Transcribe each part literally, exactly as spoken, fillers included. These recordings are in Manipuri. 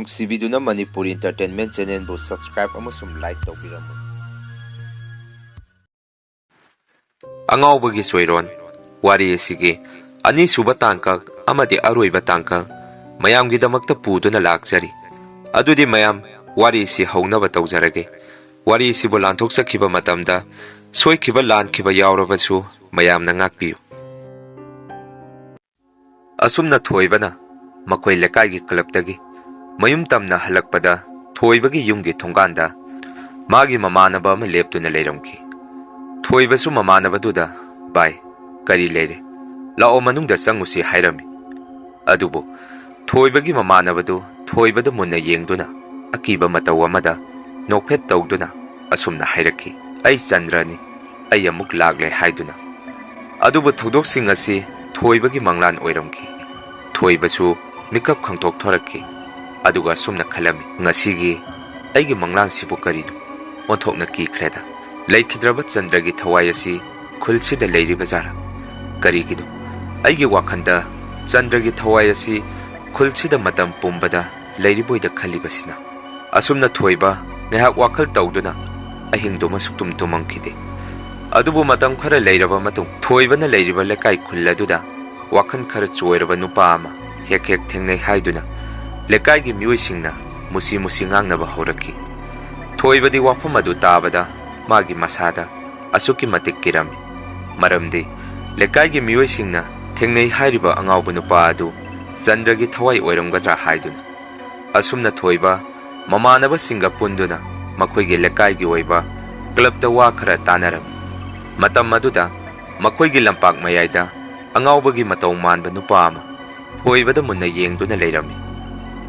ꯅꯨꯡꯁꯤꯕꯤꯗꯨꯅ ꯃꯅꯤꯄꯨꯔ Entertainment Channelꯕꯨ subscribe ꯑꯃꯁꯨꯡ like ꯇꯧꯕꯤꯔꯝꯃꯨ꯫ ꯑꯉꯥꯎꯕꯒꯤ ꯆꯣꯏꯔꯣꯟ꯫ ꯋꯥꯔꯤ ꯑꯁꯤꯒꯤ ꯑꯅꯤꯁꯨꯕ ꯇꯥꯡꯀꯛ ꯑꯃꯗꯤ ꯑꯔꯣꯏꯕ ꯇꯥꯡꯀꯛ ꯃꯌꯥꯝꯒꯤꯗꯃꯛꯇ ꯄꯨꯗꯨꯅ ꯂꯥꯛꯆꯔꯤ꯫ ꯑꯗꯨꯗꯤ ꯃꯌꯥꯝ, ꯋꯥꯔꯤꯁꯤ ꯍꯧꯅꯕ ꯇꯧꯖꯔꯒꯦ꯫ ꯋꯥꯔꯤꯁꯤꯕꯨ ꯂꯥꯟꯊꯣꯛꯆꯈꯤꯕ ꯃꯇꯝꯗ ꯁꯣꯏꯈꯤꯕ ꯂꯥꯟꯈꯤꯕ ꯌꯥꯎꯔꯕꯁꯨ ꯃꯌꯥꯝꯅ ꯉꯥꯛꯄꯤꯌꯨ꯫ ꯑꯁꯨꯝꯅ ꯊꯣꯏꯕꯅ ꯃꯈꯣꯏ ꯂꯩꯀꯥꯏꯒꯤ clubꯇꯒꯤ ꯃꯌꯨꯝ ꯇꯝꯅ ꯍꯜꯂꯛꯄꯗ, ꯊꯣꯏꯕꯒꯤ ꯌꯨꯝꯒꯤ ꯊꯣꯡꯒꯥꯟꯗ ꯃꯥꯒꯤ ꯃꯃꯥꯟꯅꯕ ꯑꯃ ꯂꯦꯞꯇꯨꯅ ꯂꯩꯔꯝꯈꯤ꯫ ꯊꯣꯏꯕꯁꯨ ꯃꯃꯥꯟꯅꯕꯗꯨꯗ, "ꯚꯥꯏ, ꯀꯔꯤ ꯂꯩꯔꯦ? ꯂꯥꯛꯑꯣ, ꯃꯅꯨꯡꯗ ꯆꯪꯉꯨꯁꯤ" ꯍꯥꯏꯔꯝꯃꯤ꯫ ꯑꯗꯨꯕꯨ ꯊꯣꯏꯕꯒꯤ ꯃꯃꯥꯟꯅꯕꯗꯨ ꯊꯣꯏꯕꯗ ꯃꯨꯟꯅ ꯌꯦꯡꯗꯨꯅ ꯑꯀꯤꯕ ꯃꯇꯧ ꯑꯃꯗ ꯅꯣꯛꯐꯦꯠ ꯇꯧꯗꯨꯅ ꯑꯁꯨꯝꯅ ꯍꯥꯏꯔꯛꯈꯤ, "ꯑꯩ ꯆꯟꯗ꯭ꯔꯅꯤ, ꯑꯩ ꯑꯃꯨꯛ ꯂꯥꯛꯂꯦ" ꯍꯥꯏꯗꯨꯅ꯫ ꯑꯗꯨꯕꯨ ꯊꯧꯗꯣꯛꯁꯤꯡ ꯑꯁꯤ ꯊꯣꯏꯕꯒꯤ ꯃꯪꯂꯥꯟ ꯑꯣꯏꯔꯝꯈꯤ꯫ ꯊꯣꯏꯕꯁꯨ ꯃꯤꯀꯞ ꯈꯪꯊꯣꯛ ꯊꯣꯔꯛꯈꯤ꯫ ꯑꯗꯨꯒ ꯑꯁꯨꯝꯅ ꯈꯜꯂꯝꯃꯤ, "ꯉꯁꯤꯒꯤ ꯑꯩꯒꯤ ꯃꯪꯂꯥꯟꯁꯤꯕꯨ ꯀꯔꯤꯅꯣ? ꯑꯣꯟꯊꯣꯛꯅ ꯀꯤꯈ꯭ꯔꯦꯗ꯫ ꯂꯩꯈꯤꯗ꯭ꯔꯕ ꯆꯟꯗ꯭ꯔꯒꯤ ꯊꯋꯥꯏ ꯑꯁꯤ ꯈꯨꯜꯁꯤꯗ ꯂꯩꯔꯤꯕ ꯖꯥꯠꯂꯥ? ꯀꯔꯤꯒꯤꯅꯣ ꯑꯩꯒꯤ ꯋꯥꯈꯜꯗ ꯆꯟꯗ꯭ꯔꯒꯤ ꯊꯋꯥꯏ ꯑꯁꯤ ꯈꯨꯜꯁꯤꯗ ꯃꯇꯝ ꯄꯨꯝꯕꯗ ꯂꯩꯔꯤꯕꯣꯏꯗ ꯈꯜꯂꯤꯕꯁꯤꯅ?" ꯑꯁꯨꯝꯅ ꯊꯣꯏꯕ ꯉꯥꯏꯍꯥꯛ ꯋꯥꯈꯜ ꯇꯧꯗꯨꯅ ꯑꯍꯤꯡꯗꯨꯃ ꯁꯨꯛꯇꯨꯝ ꯇꯨꯝꯃꯝꯈꯤꯗꯦ꯫ ꯑꯗꯨꯕꯨ ꯃꯇꯝ ꯈꯔ ꯂꯩꯔꯕ ꯃꯇꯨꯡ, ꯊꯣꯏꯕꯅ ꯂꯩꯔꯤꯕ ꯂꯩꯀꯥꯏ ꯈꯨꯜ ꯑꯗꯨꯗ ꯋꯥꯈꯜ ꯈꯔ ꯆꯣꯏꯔꯕ ꯅꯨꯄꯥ ꯑꯃ ꯍꯦꯛ ꯍꯦꯛ ꯊꯦꯡꯅꯩ ꯍꯥꯏꯗꯨꯅ ꯂꯩꯀꯥꯏꯒꯤ ꯃꯤꯑꯣꯏꯁꯤꯡꯅ ꯃꯨꯁꯤ ꯃꯨꯁꯤ ꯉꯥꯡꯅꯕ ꯍꯧꯔꯛꯈꯤ꯫ ꯊꯣꯏꯕꯗꯤ ꯋꯥꯐꯝ ꯑꯗꯨ ꯇꯥꯕꯗ ꯃꯥꯒꯤ ꯃꯁꯥꯗ ꯑꯁꯨꯛꯀꯤ ꯃꯇꯤꯛ ꯀꯤꯔꯝꯃꯤ꯫ ꯃꯔꯝꯗꯤ ꯂꯩꯀꯥꯏꯒꯤ ꯃꯤꯑꯣꯏꯁꯤꯡꯅ ꯊꯦꯡꯅꯩ ꯍꯥꯏꯔꯤꯕ ꯑꯉꯥꯎꯕ ꯅꯨꯄꯥ ꯑꯗꯨ ꯆꯟꯗ꯭ꯔꯒꯤ ꯊꯋꯥꯏ ꯑꯣꯏꯔꯝꯒꯗ꯭ꯔꯥ ꯍꯥꯏꯗꯨꯅ꯫ ꯑꯁꯨꯝꯅ ꯊꯣꯏꯕ ꯃꯃꯥꯟꯅꯕꯁꯤꯡꯒ ꯄꯨꯟꯗꯨꯅ ꯃꯈꯣꯏꯒꯤ ꯂꯩꯀꯥꯏꯒꯤ ꯑꯣꯏꯕ clubꯇ ꯋꯥ ꯈꯔ ꯇꯥꯅꯔꯝꯃꯤ꯫ ꯃꯇꯝ ꯑꯗꯨꯗ ꯃꯈꯣꯏꯒꯤ ꯂꯝꯄꯥꯛ ꯃꯌꯥꯏꯗ ꯑꯉꯥꯎꯕꯒꯤ ꯃꯇꯧ ꯃꯥꯟꯕ ꯅꯨꯄꯥ ꯑꯃ ꯊꯣꯏꯕꯗ ꯃꯨꯟꯅ ꯌꯦꯡꯗꯨꯅ ꯂꯩꯔꯝꯃꯤ꯫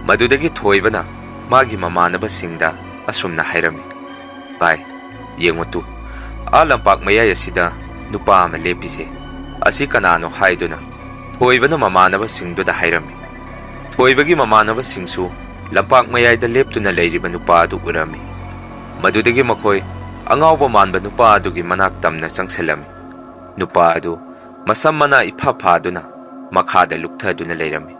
ꯃꯗꯨꯗꯒꯤ ꯊꯣꯏꯕꯅ ꯃꯥꯒꯤ ꯃꯃꯥꯟꯅꯕꯁꯤꯡꯗ ꯑꯁꯨꯝꯅ ꯍꯥꯏꯔꯝꯃꯤ, "ꯚꯥꯏ, ꯌꯦꯡꯉꯨ ꯇꯨ, ꯑꯥ ꯂꯝꯄꯥꯛ ꯃꯌꯥꯏ ꯑꯁꯤꯗ ꯅꯨꯄꯥ ꯑꯃ ꯂꯦꯞꯄꯤꯁꯦ, ꯑꯁꯤ ꯀꯅꯥꯅꯣ?" ꯍꯥꯏꯗꯨꯅ ꯊꯣꯏꯕꯅ ꯃꯃꯥꯟꯅꯕꯁꯤꯡꯗꯨꯗ ꯍꯥꯏꯔꯝꯃꯤ꯫ ꯊꯣꯏꯕꯒꯤ ꯃꯃꯥꯟꯅꯕꯁꯤꯡꯁꯨ ꯂꯝꯄꯥꯛ ꯃꯌꯥꯏꯗ ꯂꯦꯞꯇꯨꯅ ꯂꯩꯔꯤꯕ ꯅꯨꯄꯥ ꯑꯗꯨ ꯎꯔꯝꯃꯤ꯫ ꯃꯗꯨꯗꯒꯤ ꯃꯈꯣꯏ ꯑꯉꯥꯎꯕ ꯃꯥꯟꯕ ꯅꯨꯄꯥ ꯑꯗꯨꯒꯤ ꯃꯅꯥꯛ ꯇꯝꯅ ꯆꯪꯁꯤꯜꯂꯝꯃꯤ꯫ ꯅꯨꯄꯥ ꯑꯗꯨ ꯃꯁꯝ ꯃꯅꯥ ꯏꯐꯥ ꯐꯥꯗꯨꯅ ꯃꯈꯥꯗ ꯂꯨꯞꯊꯗꯨꯅ ꯂꯩꯔꯝꯃꯤ꯫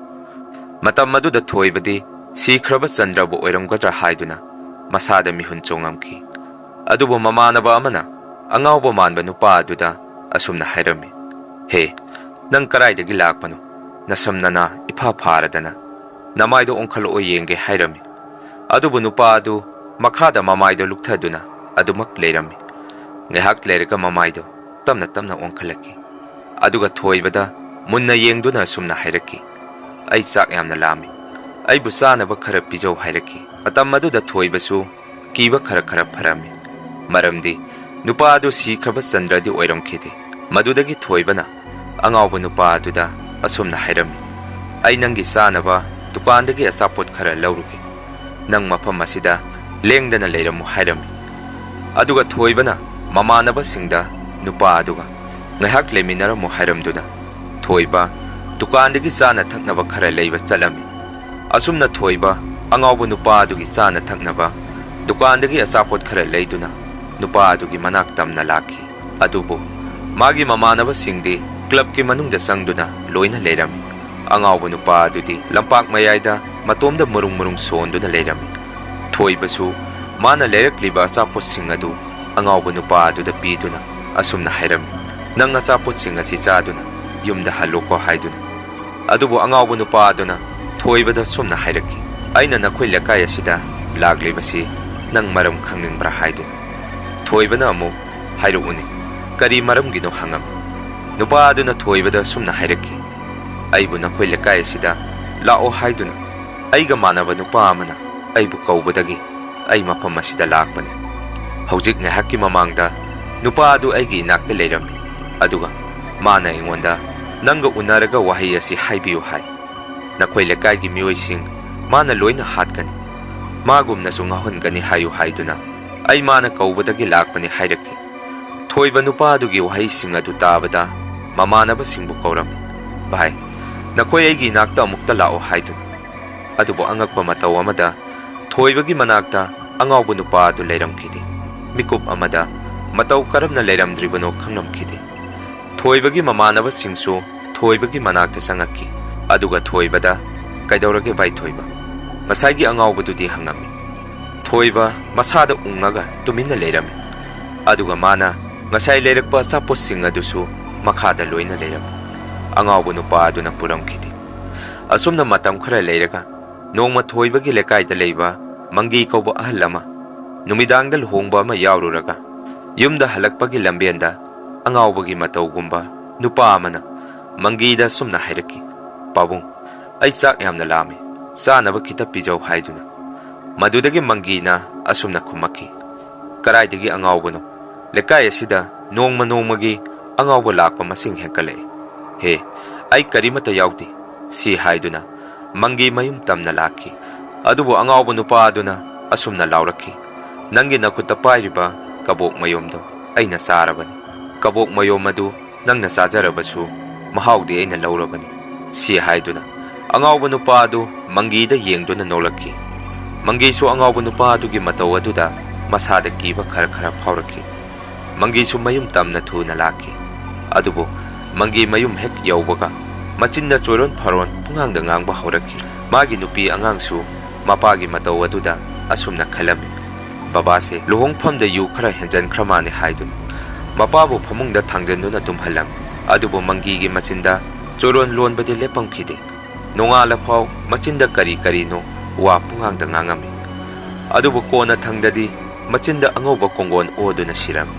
ꯃꯇꯝ ꯑꯗꯨꯗ ꯊꯣꯏꯕꯗꯤ ꯁꯤꯈ꯭ꯔꯕ ꯆꯟꯗ꯭ꯔꯕꯨ ꯑꯣꯏꯔꯝꯒꯗ꯭ꯔꯥ ꯍꯥꯏꯗꯨꯅ ꯃꯁꯥꯗ ꯃꯤꯍꯨꯟ ꯆꯣꯡꯉꯝꯈꯤ꯫ ꯑꯗꯨꯕꯨ ꯃꯃꯥꯟꯅꯕ ꯑꯃꯅ ꯑꯉꯥꯎꯕ ꯃꯥꯟꯕ ꯅꯨꯄꯥ ꯑꯗꯨꯗ ꯑꯁꯨꯝꯅ ꯍꯥꯏꯔꯝꯃꯤ, "ꯍꯦ, ꯅꯪ ꯀꯗꯥꯏꯗꯒꯤ ꯂꯥꯛꯄꯅꯣ? ꯅꯁꯝ ꯅꯅꯥ ꯏꯐꯥ ꯐꯥꯔꯗꯅ ꯅꯃꯥꯏꯗꯣ ꯑꯣꯟꯈꯠꯂꯛꯑꯣ ꯌꯦꯡꯒꯦ" ꯍꯥꯏꯔꯝꯃꯤ꯫ ꯑꯗꯨꯕꯨ ꯅꯨꯄꯥ ꯑꯗꯨ ꯃꯈꯥꯗ ꯃꯃꯥꯏꯗꯣ ꯂꯨꯛꯊꯗꯨꯅ ꯑꯗꯨꯃꯛ ꯂꯩꯔꯝꯃꯤ꯫ ꯉꯥꯏꯍꯥꯛ ꯂꯩꯔꯒ ꯃꯃꯥꯏꯗꯣ ꯇꯞꯅ ꯇꯞꯅ ꯑꯣꯟꯈꯠꯂꯛꯈꯤ꯫ ꯑꯗꯨꯒ ꯊꯣꯏꯕꯗ ꯃꯨꯟꯅ ꯌꯦꯡꯗꯨꯅ ꯑꯁꯨꯝꯅ ꯍꯥꯏꯔꯛꯈꯤ, "ꯑꯩ ꯆꯥꯛ ꯌꯥꯝꯅ ꯂꯥꯝꯃꯤ꯫ ꯑꯩꯕꯨ ꯆꯥꯅꯕ ꯈꯔ ꯄꯤꯖꯧ" ꯍꯥꯏꯔꯛꯈꯤ꯫ ꯃꯇꯝ ꯑꯗꯨꯗ ꯊꯣꯏꯕꯁꯨ ꯀꯤꯕ ꯈꯔ ꯈꯔ ꯐꯔꯝꯃꯤ꯫ ꯃꯔꯝꯗꯤ ꯅꯨꯄꯥ ꯑꯗꯨ ꯁꯤꯈ꯭ꯔꯕ ꯆꯟꯗ꯭ꯔꯗꯤ ꯑꯣꯏꯔꯝꯈꯤꯗꯦ꯫ ꯃꯗꯨꯗꯒꯤ ꯊꯣꯏꯕꯅ ꯑꯉꯥꯎꯕ ꯅꯨꯄꯥ ꯑꯗꯨꯗ ꯑꯁꯨꯝꯅ ꯍꯥꯏꯔꯝꯃꯤ, "ꯑꯩ ꯅꯪꯒꯤ ꯆꯥꯅꯕ ꯗꯨꯀꯥꯟꯗꯒꯤ ꯑꯆꯥꯄꯣꯠ ꯈꯔ ꯂꯧꯔꯨꯒꯦ꯫ ꯅꯪ ꯃꯐꯝ ꯑꯁꯤꯗ ꯂꯦꯡꯗꯅ ꯂꯩꯔꯝꯃꯨ" ꯍꯥꯏꯔꯝꯃꯤ꯫ ꯑꯗꯨꯒ ꯊꯣꯏꯕꯅ ꯃꯃꯥꯟꯅꯕꯁꯤꯡꯗ ꯅꯨꯄꯥ ꯑꯗꯨꯒ ꯉꯥꯏꯍꯥꯛ ꯂꯩꯃꯤꯟꯅꯔꯝꯃꯨ ꯍꯥꯏꯔꯝꯗꯨꯅ ꯊꯣꯏꯕ ꯗꯨꯀꯥꯟꯗꯒꯤ ꯆꯥꯅ ꯊꯛꯅꯕ ꯈꯔ ꯂꯩꯕ ꯆꯠꯂꯝꯃꯤ꯫ ꯑꯁꯨꯝꯅ ꯊꯣꯏꯕ ꯑꯉꯥꯎꯕ ꯅꯨꯄꯥ ꯑꯗꯨꯒꯤ ꯆꯥꯅ ꯊꯛꯅꯕ ꯗꯨꯀꯥꯟꯗꯒꯤ ꯑꯆꯥꯄꯣꯠ ꯈꯔ ꯂꯩꯗꯨꯅ ꯅꯨꯄꯥ ꯑꯗꯨꯒꯤ ꯃꯅꯥꯛ ꯇꯝꯅ ꯂꯥꯛꯈꯤ꯫ ꯑꯗꯨꯕꯨ ꯃꯥꯒꯤ ꯃꯃꯥꯟꯅꯕꯁꯤꯡꯗꯤ ꯀ꯭ꯂꯕꯀꯤ ꯃꯅꯨꯡꯗ ꯆꯪꯗꯨꯅ ꯂꯣꯏꯅ ꯂꯩꯔꯝꯃꯤ꯫ ꯑꯉꯥꯎꯕ ꯅꯨꯄꯥ ꯑꯗꯨꯗꯤ ꯂꯝꯄꯥꯛ ꯃꯌꯥꯏꯗ ꯃꯇꯣꯝꯗ ꯃꯔꯨꯡ ꯃꯔꯨꯡ ꯁꯣꯟꯗꯨꯅ ꯂꯩꯔꯝꯃꯤ꯫ ꯊꯣꯏꯕꯁꯨ ꯃꯥꯅ ꯂꯩꯔꯛꯂꯤꯕ ꯑꯆꯥꯄꯣꯠꯁꯤꯡ ꯑꯗꯨ ꯑꯉꯥꯎꯕ ꯅꯨꯄꯥ ꯑꯗꯨꯗ ꯄꯤꯗꯨꯅ ꯑꯁꯨꯝꯅ ꯍꯥꯏꯔꯝꯃꯤ, "ꯅꯪ ꯑꯆꯥꯄꯣꯠꯁꯤꯡ ꯑꯁꯤ ꯆꯥꯗꯨꯅ ꯌꯨꯝꯗ ꯍꯜꯂꯨꯀꯣ" ꯍꯥꯏꯗꯨꯅ꯫ ꯑꯗꯨꯕꯨ ꯑꯉꯥꯎꯕ ꯅꯨꯄꯥ ꯑꯗꯨꯅ ꯊꯣꯏꯕꯗ ꯁꯨꯝꯅ ꯍꯥꯏꯔꯛꯈꯤ, "ꯑꯩꯅ ꯅꯈꯣꯏ ꯂꯩꯀꯥꯏ ꯑꯁꯤꯗ ꯂꯥꯛꯂꯤꯕꯁꯤ ꯅꯪ ꯃꯔꯝ ꯈꯪꯅꯤꯡꯕ꯭ꯔꯥ?" ꯍꯥꯏꯗꯨꯅ꯫ ꯊꯣꯏꯕꯅ ꯑꯃꯨꯛ, "ꯍꯥꯏꯔꯛꯎꯅꯦ, ꯀꯔꯤ ꯃꯔꯝꯒꯤꯅꯣ?" ꯍꯪꯉꯝꯃꯤ꯫ ꯅꯨꯄꯥ ꯑꯗꯨꯅ ꯊꯣꯏꯕꯗ ꯁꯨꯝꯅ ꯍꯥꯏꯔꯛꯈꯤ, "ꯑꯩꯕꯨ ꯅꯈꯣꯏ ꯂꯩꯀꯥꯏ ꯑꯁꯤꯗ ꯂꯥꯛꯑꯣ ꯍꯥꯏꯗꯨꯅ ꯑꯩꯒ ꯃꯥꯟꯅꯕ ꯅꯨꯄꯥ ꯑꯃꯅ ꯑꯩꯕꯨ ꯀꯧꯕꯗꯒꯤ ꯑꯩ ꯃꯐꯝ ꯑꯁꯤꯗ ꯂꯥꯛꯄꯅꯤ꯫ ꯍꯧꯖꯤꯛ ꯉꯥꯏꯍꯥꯛꯀꯤ ꯃꯃꯥꯡꯗ ꯅꯨꯄꯥ ꯑꯗꯨ ꯑꯩꯒꯤ ꯏꯅꯥꯛꯇ ꯂꯩꯔꯝꯃꯤ, ꯑꯗꯨꯒ ꯃꯥꯅ ꯑꯩꯉꯣꯟꯗ ꯅꯪꯒ ꯎꯅꯔꯒ ꯋꯥꯍꯩ ꯑꯁꯤ ꯍꯥꯏꯕꯤꯌꯨ ꯍꯥꯏ꯫ ꯅꯈꯣꯏ ꯂꯩꯀꯥꯏꯒꯤ ꯃꯤꯑꯣꯏꯁꯤꯡ ꯃꯥꯅ ꯂꯣꯏꯅ ꯍꯥꯠꯀꯅꯤ, ꯃꯥꯒꯨꯝꯅꯁꯨ ꯉꯥꯎꯍꯟꯒꯅꯤ ꯍꯥꯏꯌꯨ ꯍꯥꯏꯗꯨꯅ ꯑꯩ ꯃꯥꯅ ꯀꯧꯕꯗꯒꯤ ꯂꯥꯛꯄꯅꯤ" ꯍꯥꯏꯔꯛꯈꯤ꯫ ꯊꯣꯏꯕ ꯅꯨꯄꯥ ꯑꯗꯨꯒꯤ ꯋꯥꯍꯩꯁꯤꯡ ꯑꯗꯨ ꯇꯥꯕꯗ ꯃꯃꯥꯟꯅꯕꯁꯤꯡꯕꯨ ꯀꯧꯔꯝꯃꯤ, "ꯚꯥꯏ, ꯅꯈꯣꯏ ꯑꯩꯒꯤ ꯏꯅꯥꯛꯇ ꯑꯃꯨꯛꯇ ꯂꯥꯛꯑꯣ" ꯍꯥꯏꯗꯨꯅ꯫ ꯑꯗꯨꯕꯨ ꯑꯉꯛꯄ ꯃꯇꯧ ꯑꯃꯗ ꯊꯣꯏꯕꯒꯤ ꯃꯅꯥꯛꯇ ꯑꯉꯥꯎꯕ ꯅꯨꯄꯥ ꯑꯗꯨ ꯂꯩꯔꯝꯈꯤꯗꯦ꯫ ꯃꯤꯀꯨꯞ ꯑꯃꯗ ꯃꯇꯧ ꯀꯔꯝꯅ ꯂꯩꯔꯝꯗ꯭ꯔꯤꯕꯅꯣ ꯈꯪꯂꯝꯈꯤꯗꯦ꯫ ꯊꯣꯏꯕꯒꯤ ꯃꯃꯥꯟꯅꯕꯁꯤꯡꯁꯨ ꯊꯣꯏꯕꯒꯤ ꯃꯅꯥꯛꯇ ꯆꯪꯉꯛꯈꯤ꯫ ꯑꯗꯨꯒ ꯊꯣꯏꯕꯗ, "ꯀꯩꯗꯧꯔꯒꯦ ꯚꯥꯏ ꯊꯣꯏꯕ? ꯉꯁꯥꯏꯒꯤ ꯑꯉꯥꯎꯕꯗꯨꯗꯤ ꯍꯪꯉꯝꯃꯤ꯫ ꯊꯣꯏꯕ ꯃꯁꯥꯗ ꯎꯪꯉꯒ ꯇꯨꯃꯤꯟꯅ ꯂꯩꯔꯝꯃꯤ꯫ ꯑꯗꯨꯒ ꯃꯥꯅ ꯉꯁꯥꯏ ꯂꯩꯔꯛꯄ ꯑꯆꯥꯄꯣꯠꯁꯤꯡ ꯑꯗꯨꯁꯨ ꯃꯈꯥꯗ ꯂꯣꯏꯅ ꯂꯩꯔꯝꯃꯤ꯫ ꯑꯉꯥꯎꯕ ꯅꯨꯄꯥ ꯑꯗꯨꯅ ꯄꯨꯔꯝꯈꯤꯗꯦ꯫ ꯑꯁꯨꯝꯅ ꯃꯇꯝ ꯈꯔ ꯂꯩꯔꯒ ꯅꯣꯡꯃ ꯊꯣꯏꯕꯒꯤ ꯂꯩꯀꯥꯏꯗ ꯂꯩꯕ ꯃꯪꯒꯤ ꯀꯧꯕ ꯑꯍꯜ ꯑꯃ ꯅꯨꯃꯤꯗꯥꯡꯗ ꯂꯨꯍꯣꯡꯕ ꯑꯃ ꯌꯥꯎꯔꯨꯔꯒ ꯌꯨꯝꯗ ꯍꯜꯂꯛꯄꯒꯤ ꯂꯝꯕꯦꯟꯗ ꯑꯉꯥꯎꯕꯒꯤ ꯃꯇꯧꯒꯨꯝꯕ ꯅꯨꯄꯥ ꯑꯃꯅ ꯃꯪꯒꯤꯗ ꯑꯁꯨꯝꯅ ꯍꯥꯏꯔꯛꯈꯤ, "ꯄꯥꯕꯨꯡ, ꯑꯩ ꯆꯥꯛ ꯌꯥꯝꯅ ꯂꯥꯝꯃꯤ, ꯆꯥꯅꯕ ꯈꯤꯇ ꯄꯤꯖꯧ" ꯍꯥꯏꯗꯨꯅ꯫ ꯃꯗꯨꯗꯒꯤ ꯃꯪꯒꯤꯅ ꯑꯁꯨꯝꯅ ꯈꯨꯝꯃꯛꯈꯤ, "ꯀꯗꯥꯏꯗꯒꯤ ꯑꯉꯥꯎꯕꯅꯣ? ꯂꯩꯀꯥꯏ ꯑꯁꯤꯗ ꯅꯣꯡꯃ ꯅꯣꯡꯃꯒꯤ ꯑꯉꯥꯎꯕ ꯂꯥꯛꯄ ꯃꯁꯤꯡ ꯍꯦꯟꯒꯠꯂꯛꯏ꯫ ꯍꯦ, ꯑꯩ ꯀꯔꯤꯃꯠꯇ ꯌꯥꯎꯗꯦ" ꯁꯤ ꯍꯥꯏꯗꯨꯅ ꯃꯪꯒꯤ ꯃꯌꯨꯝ ꯇꯝꯅ ꯂꯥꯛꯈꯤ꯫ ꯑꯗꯨꯕꯨ ꯑꯉꯥꯎꯕ ꯅꯨꯄꯥ ꯑꯗꯨꯅ ꯑꯁꯨꯝꯅ ꯂꯥꯎꯔꯛꯈꯤ, "ꯅꯪꯒꯤ ꯅꯈꯨꯠꯇ ꯄꯥꯏꯔꯤꯕ ꯀꯕꯣꯛ ꯃꯌꯣꯝꯗꯣ ꯑꯩꯅ ꯆꯥꯔꯕꯅꯤ꯫ ꯀꯕꯣꯛ ꯃꯌꯣꯝ ꯑꯗꯨ ꯅꯪꯅ ꯆꯥꯖꯔꯕꯁꯨ ꯃꯍꯥꯎꯗꯤ ꯑꯩꯅ ꯂꯧꯔꯕꯅꯤ" ꯁꯤ ꯍꯥꯏꯗꯨꯅ ꯑꯉꯥꯎꯕ ꯅꯨꯄꯥ ꯑꯗꯨ ꯃꯪꯒꯤꯗ ꯌꯦꯡꯗꯨꯅ ꯅꯣꯛꯂꯛꯈꯤ꯫ ꯃꯪꯒꯤꯁꯨ ꯑꯉꯥꯎꯕ ꯅꯨꯄꯥ ꯑꯗꯨꯒꯤ ꯃꯇꯧ ꯑꯗꯨꯗ ꯃꯁꯥꯗ ꯀꯤꯕ ꯈꯔ ꯈꯔ ꯐꯥꯎꯔꯛꯈꯤ꯫ ꯃꯪꯒꯤꯁꯨ ꯃꯌꯨꯝ ꯇꯝꯅ ꯊꯨꯅ ꯂꯥꯛꯈꯤ꯫ ꯑꯗꯨꯕꯨ ꯃꯪꯒꯤ ꯃꯌꯨꯝ ꯍꯦꯛ ꯌꯧꯕꯒ ꯃꯆꯤꯟꯗ ꯆꯣꯏꯔꯣꯟ ꯐꯥꯔꯣꯟ ꯄꯨꯡꯉꯥꯡꯗ ꯉꯥꯡꯕ ꯍꯧꯔꯛꯈꯤ꯫ ꯃꯥꯒꯤ ꯅꯨꯄꯤ ꯑꯉꯥꯡꯁꯨ ꯃꯄꯥꯒꯤ ꯃꯇꯧ ꯑꯗꯨꯗ ꯑꯁꯨꯝꯅ ꯈꯜꯂꯝꯃꯤ, "ꯕꯕꯥꯁꯦ ꯂꯨꯍꯣꯡꯐꯝꯗ ꯌꯨ ꯈꯔ ꯍꯦꯟꯖꯟꯈ꯭ꯔ ꯃꯥꯅꯦ" ꯍꯥꯏꯗꯨꯅ ꯃꯄꯥꯕꯨ ꯐꯃꯨꯡꯗ ꯊꯥꯡꯖꯟꯗꯨꯅ ꯇꯨꯝꯍꯜꯂꯝꯃꯤ꯫ ꯑꯗꯨꯕꯨ ꯃꯪꯒꯤꯒꯤ ꯃꯆꯤꯟꯗ ꯆꯣꯏꯔꯣꯟ ꯂꯣꯟꯕꯗꯤ ꯂꯦꯞꯄꯝꯈꯤꯗꯦ꯫ ꯅꯣꯡꯉꯥꯜꯂꯐꯥꯎ ꯃꯆꯤꯟꯗ ꯀꯔꯤ ꯀꯔꯤꯅꯣ ꯋꯥ ꯄꯨꯡꯉꯥꯡꯗ ꯉꯥꯡꯉꯝꯃꯤ꯫ ꯑꯗꯨꯕꯨ ꯀꯣꯟꯅ ꯊꯪꯗꯗꯤ ꯃꯆꯤꯟꯗ ꯑꯉꯧꯕ ꯀꯣꯡꯒꯣꯟ ꯑꯣꯗꯨꯅ ꯁꯤꯔꯝꯃꯤ꯫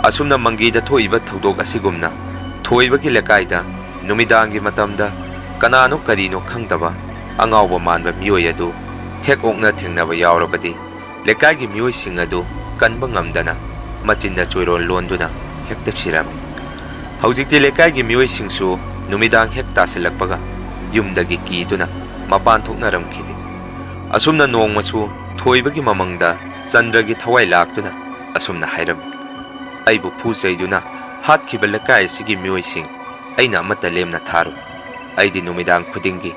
ꯑꯁꯨꯝꯅ ꯃꯪꯒꯤꯗ ꯊꯣꯛꯏꯕ ꯊꯧꯗꯣꯛ ꯑꯁꯤꯒꯨꯝꯅ ꯊꯣꯏꯕꯒꯤ ꯂꯩꯀꯥꯏꯗ ꯅꯨꯃꯤꯗꯥꯡꯒꯤ ꯃꯇꯝꯗ ꯀꯅꯥꯅꯣ ꯀꯔꯤꯅꯣ ꯈꯪꯗꯕ ꯑꯉꯥꯎꯕ ꯃꯥꯟꯕ ꯃꯤꯑꯣꯏ ꯑꯗꯨ ꯍꯦꯛ ꯑꯣꯛꯅ ꯊꯦꯡꯅꯕ ꯌꯥꯎꯔꯕꯗꯤ ꯂꯩꯀꯥꯏꯒꯤ ꯃꯤꯑꯣꯏꯁꯤꯡ ꯑꯗꯨ ꯀꯟꯕ ꯉꯝꯗꯅ ꯃꯆꯤꯟꯗ ꯆꯣꯏꯔꯣꯜ ꯂꯣꯟꯗꯨꯅ ꯍꯦꯛꯇ ꯁꯤꯔꯝꯃꯤ꯫ ꯍꯧꯖꯤꯛꯇꯤ ꯂꯩꯀꯥꯏꯒꯤ ꯃꯤꯑꯣꯏꯁꯤꯡꯁꯨ ꯅꯨꯃꯤꯗꯥꯡ ꯍꯦꯛ ꯇꯥꯁꯤꯜꯂꯛꯄꯒ ꯌꯨꯝꯗꯒꯤ ꯀꯤꯗꯨꯅ ꯃꯄꯥꯟ ꯊꯣꯛꯅꯔꯝꯈꯤꯗꯦ꯫ ꯑꯁꯨꯝꯅ ꯅꯣꯡꯃꯁꯨ ꯊꯣꯏꯕꯒꯤ ꯃꯃꯪꯗ ꯆꯟꯗ꯭ꯔꯒꯤ ꯊꯋꯥꯏ ꯂꯥꯛꯇꯨꯅ ꯑꯁꯨꯝꯅ ꯍꯥꯏꯔꯝꯃꯤ, "ꯑꯩꯕꯨ ꯐꯨ ꯆꯩꯗꯨꯅ ꯍꯥꯠꯈꯤꯕ ꯂꯩꯀꯥꯏ ꯑꯁꯤꯒꯤ ꯃꯤꯑꯣꯏꯁꯤꯡ ꯑꯩꯅ ꯑꯃꯠꯇ ꯂꯦꯝꯅ ꯊꯥꯔꯣꯏ꯫ ꯑꯩꯗꯤ ꯅꯨꯃꯤꯗꯥꯡ ꯈꯨꯗꯤꯡꯒꯤ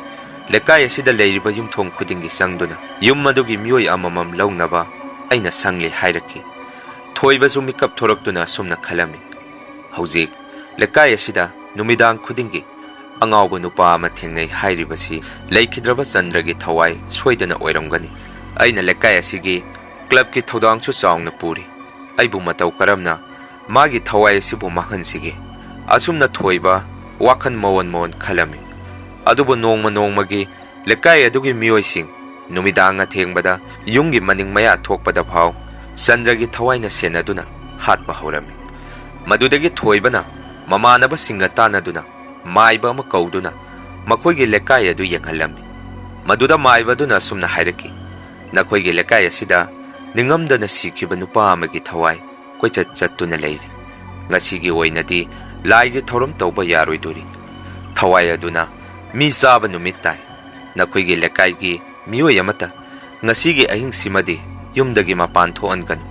ꯂꯩꯀꯥꯏ ꯑꯁꯤꯗ ꯂꯩꯔꯤꯕ ꯌꯨꯝꯊꯣꯡ ꯈꯨꯗꯤꯡꯒꯤ ꯆꯪꯗꯨꯅ ꯌꯨꯝ ꯑꯗꯨꯒꯤ ꯃꯤꯑꯣꯏ ꯑꯃꯃꯝ ꯂꯧꯅꯕ ꯑꯩꯅ ꯁꯪꯂꯤ" ꯍꯥꯏꯔꯛꯈꯤ꯫ ꯊꯣꯏꯕꯁꯨ ꯃꯤꯀꯞ ꯊꯣꯔꯛꯇꯨꯅ ꯑꯁꯨꯝꯅ ꯈꯜꯂꯝꯃꯤ, "ꯍꯧꯖꯤꯛ ꯂꯩꯀꯥꯏ ꯑꯁꯤꯗ ꯅꯨꯃꯤꯗꯥꯡ ꯈꯨꯗꯤꯡꯒꯤ ꯑꯉꯥꯎꯕ ꯅꯨꯄꯥ ꯑꯃ ꯊꯦꯡꯅꯩ ꯍꯥꯏꯔꯤꯕꯁꯤ ꯂꯩꯈꯤꯗ꯭ꯔꯕ ꯆꯟꯗ꯭ꯔꯒꯤ ꯊꯋꯥꯏ ꯁꯣꯏꯗꯅ ꯑꯣꯏꯔꯝꯒꯅꯤ꯫ ꯑꯩꯅ ꯂꯩꯀꯥꯏ ꯑꯁꯤꯒꯤ ꯀ꯭ꯂꯕꯀꯤ ꯊꯧꯗꯥꯡꯁꯨ ꯆꯥꯎꯅ ꯄꯨꯔꯤ꯫ ꯑꯩꯕꯨ ꯃꯇꯧ ꯀꯔꯝꯅ ꯃꯥꯒꯤ ꯊꯋꯥꯏ ꯑꯁꯤꯕꯨ ꯃꯥꯡꯍꯟꯁꯤꯒꯦ? ꯑꯁꯨꯝꯅ ꯊꯣꯏꯕ ꯋꯥꯈꯜ ꯃꯑꯣꯟ ꯃꯑꯣꯟ ꯈꯜꯂꯝꯃꯤ꯫ ꯑꯗꯨꯕꯨ ꯅꯣꯡꯃ ꯅꯣꯡꯃꯒꯤ ꯂꯩꯀꯥꯏ ꯑꯗꯨꯒꯤ ꯃꯤꯑꯣꯏꯁꯤꯡ ꯅꯨꯃꯤꯗꯥꯡ ꯑꯊꯦꯡꯕꯗ ꯌꯨꯝꯒꯤ ꯃꯅꯤꯡ ꯃꯌꯥ ꯊꯣꯛꯄꯗ ꯐꯥꯎ ꯆꯟꯗ꯭ꯔꯒꯤ ꯊꯋꯥꯏꯅ ꯁꯦꯟꯅꯗꯨꯅ ꯍꯥꯠꯄ ꯍꯧꯔꯝꯃꯤ꯫ ꯃꯗꯨꯗꯒꯤ ꯊꯣꯏꯕꯅ ꯃꯃꯥꯟꯅꯕꯁꯤꯡꯒ ꯇꯥꯟꯅꯗꯨꯅ ꯃꯥꯏꯕ ꯑꯃ ꯀꯧꯗꯨꯅ ꯃꯈꯣꯏꯒꯤ ꯂꯩꯀꯥꯏ ꯑꯗꯨ ꯌꯦꯡꯍꯜꯂꯝꯃꯤ꯫ ꯃꯗꯨꯗ ꯃꯥꯏꯕ ꯑꯗꯨꯅ ꯑꯁꯨꯝꯅ ꯍꯥꯏꯔꯛꯈꯤ, "ꯅꯈꯣꯏꯒꯤ ꯂꯩꯀꯥꯏ ꯑꯁꯤꯗ ꯅꯤꯡꯉꯝꯗꯅ ꯁꯤꯈꯤꯕ ꯅꯨꯄꯥ ꯑꯃꯒꯤ ꯊꯋꯥꯏ ꯀꯣꯏꯆꯠ ꯆꯠꯇꯨꯅ ꯂꯩꯔꯤ꯫ ꯉꯁꯤꯒꯤ ꯑꯣꯏꯅꯗꯤ ꯂꯥꯏꯒꯤ ꯊꯧꯔꯝ ꯇꯧꯕ ꯌꯥꯔꯣꯏꯗꯣꯔꯤ꯫ ꯊꯋꯥꯏ ꯑꯗꯨꯅ ꯃꯤ ꯆꯥꯕ ꯅꯨꯃꯤꯠ ꯇꯥꯏ꯫ ꯅꯈꯣꯏꯒꯤ ꯂꯩꯀꯥꯏꯒꯤ ꯃꯤꯑꯣꯏ ꯑꯃꯠꯇ ꯉꯁꯤꯒꯤ ꯑꯍꯤꯡꯁꯤꯃꯗꯤ ꯌꯨꯝꯗꯒꯤ ꯃꯄꯥꯟ ꯊꯣꯛꯍꯟꯒꯅꯨ꯫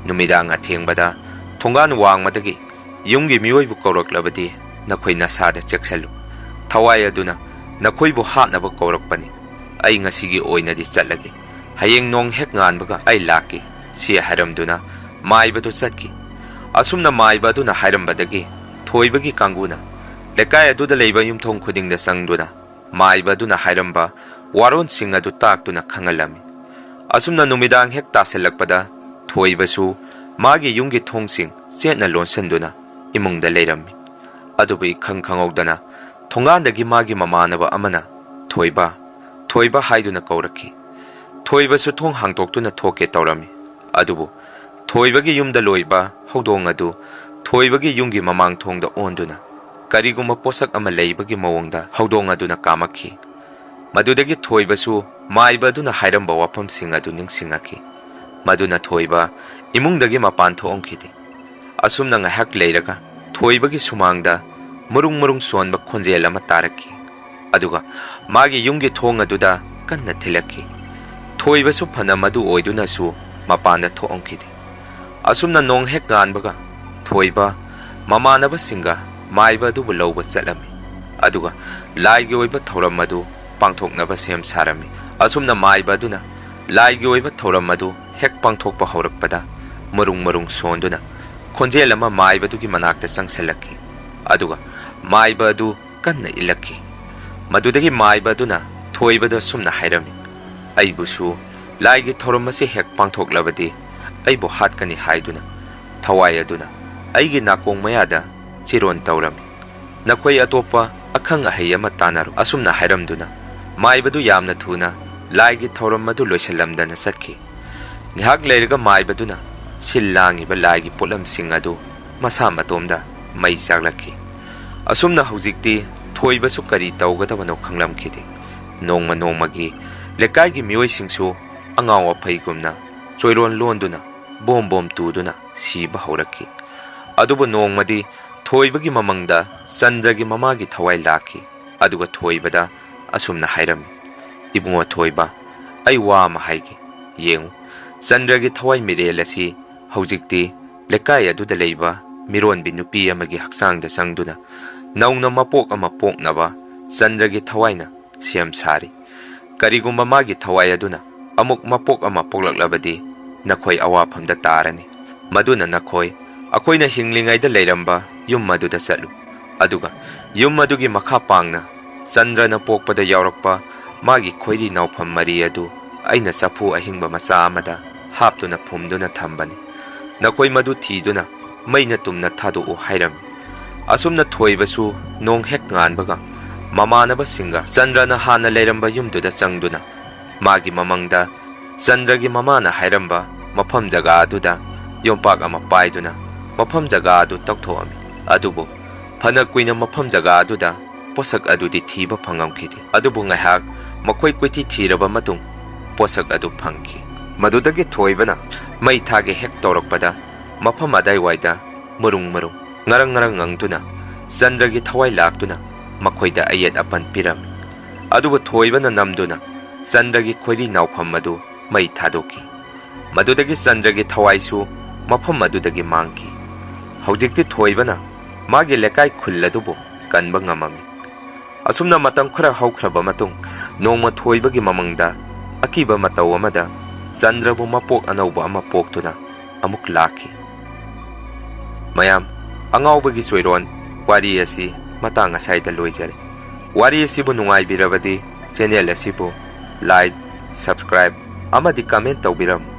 ꯅꯨꯃꯤꯗꯥꯡ ꯑꯊꯦꯡꯕꯗ ꯊꯣꯡꯒꯥꯟ ꯋꯥꯡꯃꯗꯒꯤ ꯌꯨꯝꯒꯤ ꯃꯤꯑꯣꯏꯕꯨ ꯀꯧꯔꯛꯂꯕꯗꯤ ꯅꯈꯣꯏ ꯅꯁꯥꯗ ꯆꯦꯛꯁꯤꯜꯂꯨ꯫ ꯊꯋꯥꯏ ꯑꯗꯨꯅ ꯅꯈꯣꯏꯕꯨ ꯍꯥꯠꯅꯕ ꯀꯧꯔꯛꯄꯅꯤ꯫ ꯑꯩ ꯉꯁꯤꯒꯤ ꯑꯣꯏꯅꯗꯤ ꯆꯠꯂꯒꯦ꯫ ꯍꯌꯦꯡ ꯅꯣꯡ ꯍꯦꯛ ꯉꯥꯟꯕꯒ ꯑꯩ ꯂꯥꯛꯀꯦ," ꯁꯤ ꯍꯥꯏꯔꯝꯗꯨꯅ ꯃꯥꯏꯕꯗꯨ ꯆꯠꯈꯤ꯫ ꯑꯁꯨꯝꯅ ꯃꯥꯏꯕ ꯑꯗꯨꯅ ꯍꯥꯏꯔꯝꯕꯗꯒꯤ ꯊꯣꯏꯕꯒꯤ ꯀꯥꯡꯕꯨꯅ ꯂꯩꯀꯥꯏ ꯑꯗꯨꯗ ꯂꯩꯕ ꯌꯨꯝꯊꯣꯡ ꯈꯨꯗꯤꯡꯗ ꯆꯪꯗꯨꯅ ꯃꯥꯏꯕ ꯑꯗꯨꯅ ꯍꯥꯏꯔꯝꯕ ꯋꯥꯔꯣꯜꯁꯤꯡ ꯑꯗꯨ ꯇꯥꯛꯇꯨꯅ ꯈꯪꯍꯜꯂꯝꯃꯤ꯫ ꯑꯁꯨꯝꯅ ꯅꯨꯃꯤꯗꯥꯡ ꯍꯦꯛ ꯇꯥꯁꯤꯜꯂꯛꯄꯗ ꯊꯣꯏꯕꯁꯨ ꯃꯥꯒꯤ ꯌꯨꯝꯒꯤ ꯊꯣꯡꯁꯤꯡ ꯆꯦꯠꯅ ꯂꯣꯟꯁꯤꯟꯗꯨꯅ ꯏꯃꯨꯡꯗ ꯂꯩꯔꯝꯃꯤ꯫ ꯑꯗꯨꯕꯨ ꯏꯈꯪ ꯈꯪꯍꯧꯗꯅ ꯊꯣꯡꯒꯥꯟꯗꯒꯤ ꯃꯥꯒꯤ ꯃꯃꯥꯟꯅꯕ ꯑꯃꯅ "ꯊꯣꯏꯕ, ꯊꯣꯏꯕ" ꯍꯥꯏꯗꯨꯅ ꯀꯧꯔꯛꯈꯤ꯫ ꯊꯣꯏꯕꯁꯨ ꯊꯣꯡ ꯍꯥꯡꯗꯣꯛꯇꯨꯅ ꯊꯣꯛꯀꯦ ꯇꯧꯔꯝꯃꯤ꯫ ꯑꯗꯨꯕꯨ ꯊꯣꯏꯕꯒꯤ ꯌꯨꯝꯗ ꯂꯣꯏꯕ ꯍꯧꯗꯣꯡ ꯑꯗꯨ ꯊꯣꯏꯕꯒꯤ ꯌꯨꯝꯒꯤ ꯃꯃꯥꯡ ꯊꯣꯡꯗ ꯑꯣꯟꯗꯨꯅ ꯀꯔꯤꯒꯨꯝꯕ ꯄꯣꯠꯁꯛ ꯑꯃ ꯂꯩꯕꯒꯤ ꯃꯑꯣꯡꯗ ꯍꯧꯗꯣꯡ ꯑꯗꯨꯅ ꯀꯥꯝꯃꯛꯈꯤ꯫ ꯃꯗꯨꯗꯒꯤ ꯊꯣꯏꯕꯁꯨ ꯃꯥꯏꯕ ꯑꯗꯨꯅ ꯍꯥꯏꯔꯝꯕ ꯋꯥꯐꯝꯁꯤꯡ ꯑꯗꯨ ꯅꯤꯡꯁꯤꯡꯉꯛꯈꯤ꯫ ꯃꯗꯨꯅ ꯊꯣꯏꯕ ꯏꯃꯨꯡꯗꯒꯤ ꯃꯄꯥꯟ ꯊꯣꯛꯑꯝꯈꯤꯗꯦ꯫ ꯑꯁꯨꯝꯅ ꯉꯥꯏꯍꯥꯛ ꯂꯩꯔꯒ ꯊꯣꯏꯕꯒꯤ ꯁꯨꯃꯥꯡꯗ ꯃꯔꯨꯡ ꯃꯔꯨꯡ ꯁꯣꯟꯕ ꯈꯣꯟꯖꯦꯜ ꯑꯃ ꯇꯥꯔꯛꯈꯤ꯫ ꯑꯗꯨꯒ ꯃꯥꯒꯤ ꯌꯨꯝꯒꯤ ꯊꯣꯡ ꯑꯗꯨꯗ ꯀꯟꯅ ꯊꯤꯜꯂꯛꯈꯤ꯫ ꯊꯣꯏꯕꯁꯨ ꯐꯅ ꯃꯗꯨ ꯑꯣꯏꯗꯨꯅꯁꯨ ꯃꯄꯥꯟꯗ ꯊꯣꯛꯑꯝꯈꯤꯗꯦ꯫ ꯑꯁꯨꯝꯅ ꯅꯣꯡ ꯍꯦꯛ ꯉꯥꯟꯕꯒ ꯊꯣꯏꯕ ꯃꯃꯥꯟꯅꯕꯁꯤꯡꯒ ꯃꯥꯏꯕ ꯑꯗꯨꯕꯨ ꯂꯧꯕ ꯆꯠꯂꯝꯃꯤ꯫ ꯑꯗꯨꯒ ꯂꯥꯏꯒꯤ ꯑꯣꯏꯕ ꯊꯧꯔꯝ ꯑꯗꯨ ꯄꯥꯡꯊꯣꯛꯅꯕ ꯁꯦꯝ ꯁꯥꯔꯝꯃꯤ꯫ ꯑꯁꯨꯝꯅ ꯃꯥꯏꯕ ꯑꯗꯨꯅ ꯂꯥꯏꯒꯤ ꯑꯣꯏꯕ ꯊꯧꯔꯝ ꯑꯗꯨ ꯍꯦꯛ ꯄꯥꯡꯊꯣꯛꯄ ꯍꯧꯔꯛꯄꯗ ꯃꯔꯨꯡ ꯃꯔꯨꯡ ꯁꯣꯟꯗꯨꯅ ꯈꯣꯟꯖꯦꯜ ꯑꯃ ꯃꯥꯏꯕꯗꯨꯒꯤ ꯃꯅꯥꯛꯇ ꯆꯪꯁꯤꯜꯂꯛꯈꯤ꯫ ꯑꯗꯨꯒ ꯃꯥꯏꯕ ꯑꯗꯨ ꯀꯟꯅ ꯏꯜꯂꯛꯈꯤ꯫ ꯃꯗꯨꯗꯒꯤ ꯃꯥꯏꯕ ꯑꯗꯨꯅ ꯊꯣꯏꯕꯗ ꯑꯁꯨꯝꯅ ꯍꯥꯏꯔꯝꯃꯤ, "ꯑꯩꯕꯨꯁꯨ ꯂꯥꯏꯒꯤ ꯊꯧꯔꯝ ꯑꯁꯤ ꯍꯦꯛ ꯄꯥꯡꯊꯣꯛꯂꯕꯗꯤ ꯑꯩꯕꯨ ꯍꯥꯠꯀꯅꯤ" ꯍꯥꯏꯗꯨꯅ ꯊꯋꯥꯏ ꯑꯗꯨꯅ ꯑꯩꯒꯤ ꯅꯥꯀꯣꯡ ꯃꯌꯥꯗ ꯆꯤꯔꯣꯟ ꯇꯧꯔꯝꯃꯤ꯫ "ꯅꯈꯣꯏ ꯑꯇꯣꯞꯄ ꯑꯈꯪ ꯑꯍꯩ ꯑꯃ ꯇꯥꯟꯅꯔꯣ" ꯑꯁꯨꯝꯅ ꯍꯥꯏꯔꯝꯗꯨꯅ ꯃꯥꯏꯕꯗꯨ ꯌꯥꯝꯅ ꯊꯨꯅ ꯂꯥꯏꯒꯤ ꯊꯧꯔꯝ ꯑꯗꯨ ꯂꯣꯏꯁꯤꯜꯂꯝꯗꯅ ꯆꯠꯈꯤ꯫ ꯉꯥꯏꯍꯥꯛ ꯂꯩꯔꯒ ꯃꯥꯏꯕꯗꯨꯅ ꯁꯤꯜ ꯂꯥꯡꯉꯤꯕ ꯂꯥꯏꯒꯤ ꯄꯣꯠꯂꯝꯁꯤꯡ ꯑꯗꯨ ꯃꯁꯥ ꯃꯇꯣꯝꯗ ꯃꯩ ꯆꯥꯛꯂꯛꯈꯤ꯫ ꯑꯁꯨꯝꯅ ꯍꯧꯖꯤꯛꯇꯤ ꯊꯣꯏꯕꯁꯨ ꯀꯔꯤ ꯇꯧꯒꯗꯕꯅꯣ ꯈꯪꯂꯝꯈꯤꯗꯦ꯫ ꯅꯣꯡꯃ ꯅꯣꯡꯃꯒꯤ ꯂꯩꯀꯥꯏꯒꯤ ꯃꯤꯑꯣꯏꯁꯤꯡꯁꯨ ꯑꯉꯥꯎ ꯑꯐꯩꯒꯨꯝꯅ ꯆꯣꯏꯔꯣꯟ ꯂꯣꯟꯗꯨꯅ ꯕꯣꯝ ꯕꯣꯝ ꯇꯨꯗꯨꯅ ꯁꯤꯕ ꯍꯧꯔꯛꯈꯤ꯫ ꯑꯗꯨꯕꯨ ꯅꯣꯡꯃꯗꯤ ꯊꯣꯏꯕꯒꯤ ꯃꯃꯪꯗ ꯆꯟꯗ꯭ꯔꯒꯤ ꯃꯃꯥꯒꯤ ꯊꯋꯥꯏ ꯂꯥꯛꯈꯤ꯫ ꯑꯗꯨꯒ ꯊꯣꯏꯕꯗ ꯑꯁꯨꯝꯅ ꯍꯥꯏꯔꯝꯃꯤ, "ꯏꯕꯨꯡꯉꯣ ꯊꯣꯏꯕ, ꯑꯩ ꯋꯥ ꯑꯃ ꯍꯥꯏꯒꯦ꯫ ꯌꯦꯡꯉꯨ, ꯆꯟꯗ꯭ꯔꯒꯤ ꯊꯋꯥꯏ ꯃꯤꯔꯦꯜ ꯑꯁꯤ ꯍꯧꯖꯤꯛꯇꯤ ꯂꯩꯀꯥꯏ ꯑꯗꯨꯗ ꯂꯩꯕ ꯃꯤꯔꯣꯟꯕꯤ ꯅꯨꯄꯤ ꯑꯃꯒꯤ ꯍꯛꯆꯥꯡꯗ ꯆꯪꯗꯨꯅ ꯅꯧꯅ ꯃꯄꯣꯛ ꯑꯃ ꯄꯣꯛꯅꯕ ꯆꯟꯗ꯭ꯔꯒꯤ ꯊꯋꯥꯏꯅ ꯁꯦꯝ ꯁꯥꯔꯤ꯫ ꯀꯔꯤꯒꯨꯝꯕ ꯃꯥꯒꯤ ꯊꯋꯥꯏ ꯑꯗꯨꯅ ꯑꯃꯨꯛ ꯃꯄꯣꯛ ꯑꯃ ꯄꯣꯛꯂꯛꯂꯕꯗꯤ ꯅꯈꯣꯏ ꯑꯋꯥꯐꯝꯗ ꯇꯥꯔꯅꯤ꯫ ꯃꯗꯨꯅ ꯅꯈꯣꯏ ꯑꯩꯈꯣꯏꯅ ꯍꯤꯡꯂꯤꯉꯩꯗ ꯂꯩꯔꯝꯕ ꯌꯨꯝ ꯑꯗꯨꯗ ꯆꯠꯂꯨ꯫ ꯑꯗꯨꯒ ꯌꯨꯝ ꯑꯗꯨꯒꯤ ꯃꯈꯥ ꯄꯥꯡꯅ ꯆꯟꯗ꯭ꯔꯅ ꯄꯣꯛꯄꯗ ꯌꯥꯎꯔꯛꯄ ꯃꯥꯒꯤ ꯈꯣꯏꯔꯤ ꯅꯥꯎꯐꯝ ꯃꯔꯤ ꯑꯗꯨ ꯑꯩꯅ ꯆꯐꯨ ꯑꯍꯤꯡꯕ ꯃꯆꯥ ꯑꯃꯗ ꯍꯥꯞꯇꯨꯅ ꯐꯨꯝꯗꯨꯅ ꯊꯝꯕꯅꯤ꯫ ꯅꯈꯣꯏ ꯃꯗꯨ ꯊꯤꯗꯨꯅ ꯃꯩꯅ ꯇꯨꯝꯅ ꯊꯥꯗꯣꯛꯎ" ꯍꯥꯏꯔꯝꯃꯤ꯫ ꯑꯁꯨꯝꯅ ꯊꯣꯏꯕꯁꯨ ꯅꯣꯡ ꯍꯦꯛ ꯉꯥꯟꯕꯒ ꯃꯃꯥꯟꯅꯕꯁꯤꯡꯒ ꯆꯟꯗ꯭ꯔꯅ ꯍꯥꯟꯅ ꯂꯩꯔꯝꯕ ꯌꯨꯝꯗꯨꯗ ꯆꯪꯗꯨꯅ ꯃꯥꯒꯤ ꯃꯃꯪꯗ ꯆꯟꯗ꯭ꯔꯒꯤ ꯃꯃꯥꯅ ꯍꯥꯏꯔꯝꯕ ꯃꯐꯝ ꯖꯒꯥ ꯑꯗꯨꯗ ꯌꯣꯝꯄꯥꯛ ꯑꯃ ꯄꯥꯏꯗꯨꯅ ꯃꯐꯝ ꯖꯒꯥ ꯑꯗꯨ ꯇꯧꯊꯣꯛꯑꯝꯃꯤ꯫ ꯑꯗꯨꯕꯨ ꯐꯅ ꯀꯨꯏꯅ ꯃꯐꯝ ꯖꯒꯥ ꯑꯗꯨꯗ ꯄꯣꯠꯁꯛ ꯑꯗꯨꯗꯤ ꯊꯤꯕ ꯐꯪꯉꯝꯈꯤꯗꯦ꯫ ꯑꯗꯨꯕꯨ ꯉꯥꯏꯍꯥꯛ ꯃꯈꯣꯏ ꯀꯣꯏꯊꯤ ꯊꯤꯔꯕ ꯃꯇꯨꯡ ꯄꯣꯠꯁꯛ ꯑꯗꯨ ꯐꯪꯈꯤ꯫ ꯃꯗꯨꯗꯒꯤ ꯊꯣꯏꯕꯅ ꯃꯩ ꯊꯥꯒꯦ ꯍꯦꯛ ꯇꯧꯔꯛꯄꯗ ꯃꯐꯝ ꯑꯗꯥꯏꯋꯥꯏꯗ ꯃꯔꯨꯡ ꯃꯔꯨꯡ ꯉꯔꯪ ꯉꯔꯪ ꯉꯪꯗꯨꯅ ꯆꯟꯗ꯭ꯔꯒꯤ ꯊꯋꯥꯏ ꯂꯥꯛꯇꯨꯅ ꯃꯈꯣꯏꯗ ꯑꯌꯦꯠ ꯑꯄꯟ ꯄꯤꯔꯝꯃꯤ꯫ ꯑꯗꯨꯕꯨ ꯊꯣꯏꯕꯅ ꯅꯝꯗꯨꯅ ꯆꯟꯗ꯭ꯔꯒꯤ ꯈꯣꯏꯔꯤ ꯅꯥꯎꯐꯝ ꯑꯗꯨ ꯃꯩ ꯊꯥꯗꯣꯛꯈꯤ꯫ ꯃꯗꯨꯗꯒꯤ ꯆꯟꯗ꯭ꯔꯒꯤ ꯊꯋꯥꯏꯁꯨ ꯃꯐꯝ ꯑꯗꯨꯗꯒꯤ ꯃꯥꯡꯈꯤ꯫ ꯍꯧꯖꯤꯛꯇꯤ ꯊꯣꯏꯕꯅ ꯃꯥꯒꯤ ꯂꯩꯀꯥꯏ ꯈꯨꯜ ꯑꯗꯨꯕꯨ ꯀꯟꯕ ꯉꯝꯃꯝꯃꯤ꯫ ꯑꯁꯨꯝꯅ ꯃꯇꯝ ꯈꯔ ꯍꯧꯈ꯭ꯔꯕ ꯃꯇꯨꯡ ꯅꯣꯡꯃ ꯊꯣꯏꯕꯒꯤ ꯃꯃꯪꯗ ꯑꯀꯤꯕ ꯃꯇꯧ ꯑꯃꯗ ꯆꯟꯗ꯭ꯔꯕꯨ ꯃꯄꯣꯛ ꯑꯅꯧꯕ ꯑꯃ ꯄꯣꯛꯇꯨꯅ ꯑꯃꯨꯛ ꯂꯥꯛꯈꯤ꯫ ꯃꯌꯥꯝ, ꯑꯉꯥꯎꯕꯒꯤ ꯆꯣꯏꯔꯣꯟ ꯋꯥꯔꯤ ꯑꯁꯤ ꯃꯇꯥꯡ ꯑꯁ꯭ꯋꯥꯏꯗ ꯂꯣꯏꯖꯔꯦ꯫ ꯋꯥꯔꯤ ꯑꯁꯤꯕꯨ ꯅꯨꯡꯉꯥꯏꯕꯤꯔꯕꯗꯤ channel ꯑꯁꯤꯕꯨ like, subscribe ꯑꯃꯗꯤ comment ꯇꯧꯕꯤꯔꯝꯃꯨ꯫